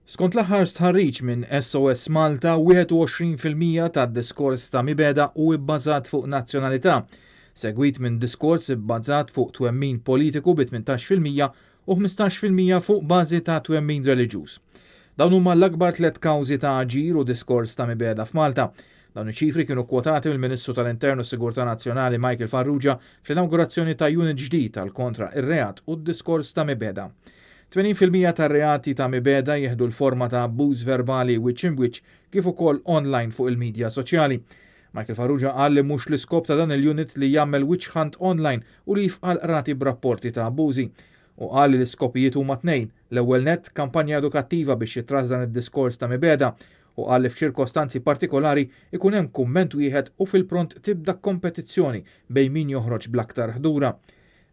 Skont l-aħħar stħarriġ minn SOS Malta, 21% tad-diskors ta' mibegħda hu bbażat fuq nazzjonalità, segwit minn diskors ibbażat fuq twemmin politiku bi 18% u 15% fuq bażi ta' twemmin reliġjuż. Dawn huma l-akbar tliet kawżi ta' aġir u diskors ta' mibegħda f'Malta. Dawn iċ-ċifri kienu kwotati mill-Ministru tal-Intern u Sigurtà Nazzjonali Michael Farrugia fl-inawgurazzjoni ta' unit ġdid għal kontra ir-reat u d-diskors ta' mibegħda. 80% tar-reati ta' mibegħda jieħdu l-forma ta' abbuż verbali wiċċ imbwiċċ kif ukoll online fuq il-midja soċjali. Michael Farrugia qal li mhux l-iskop ta' dan il-unit li jagħmel witch hunt online u li jifqa' l-qrati b'rapporti ta' abbużi. U qal li l-iskopijiet huma tnejn. L-ewwel nett, kampanja edukattiva biex jitrażżan id-diskors ta' mibegħda u qal li f'ċirkostanzi partikolari ikun hemm kumment wieħed u fil-pront tibda kompetizzjoni bejn min joħroġ bl-aktar ħdura.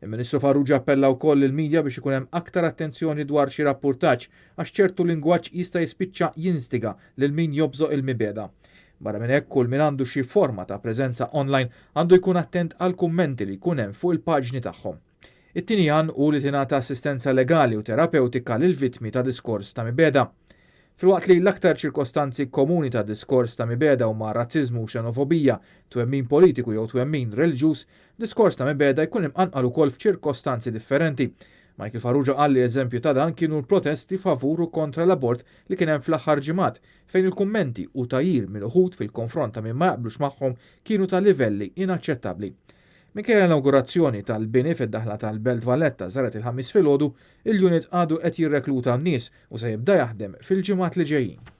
Il-Ministru Farrugia appella wkoll lill-midja biex ikun hemm aktar attenzjoni dwar xi rappurtaġġ għax ċertu lingwaġġ jista' jispiċċa jinstiga lil min jobżoq il-mibegħda. Barra minn hekk, kull min għandu xi forma ta' preżenza online għandu jkun attent għal kummenti li jkun hemm fuq il-paġni tagħhom. It-tieni għan hu li tingħata assistenza legali u terapewtika lil vittmi ta' diskors ta' mibegħda. Filwaqt li l-aktar ċirkostanzi komuni ta' diskors ta' mibegħda huma razziżmu u xenofobija, twemmin politiku jew twemmin reliġjuż, diskors ta' mibegħda jkun imqanqal ukoll f'ċirkostanzi differenti. Michael Farrugia qal li eżempju ta' dan kienu l-protesti favur u kontra l-abort li kien hemm fl-aħħar ġimgħat, fejn il-kummenti u tgħajjir minn uħud fil-konfront ta' min ma jaqblux magħhom kienu ta' livelli inaċċettabbli. Minkejja l-inawgurazzjoni tal-bini fid-daħla tal-Belt Valletta saret il-Ħamis filgħodu, il-unit għadu qed jirrekluta n-nies u se jibda jaħdem fil-ġimgħat li ġejjin.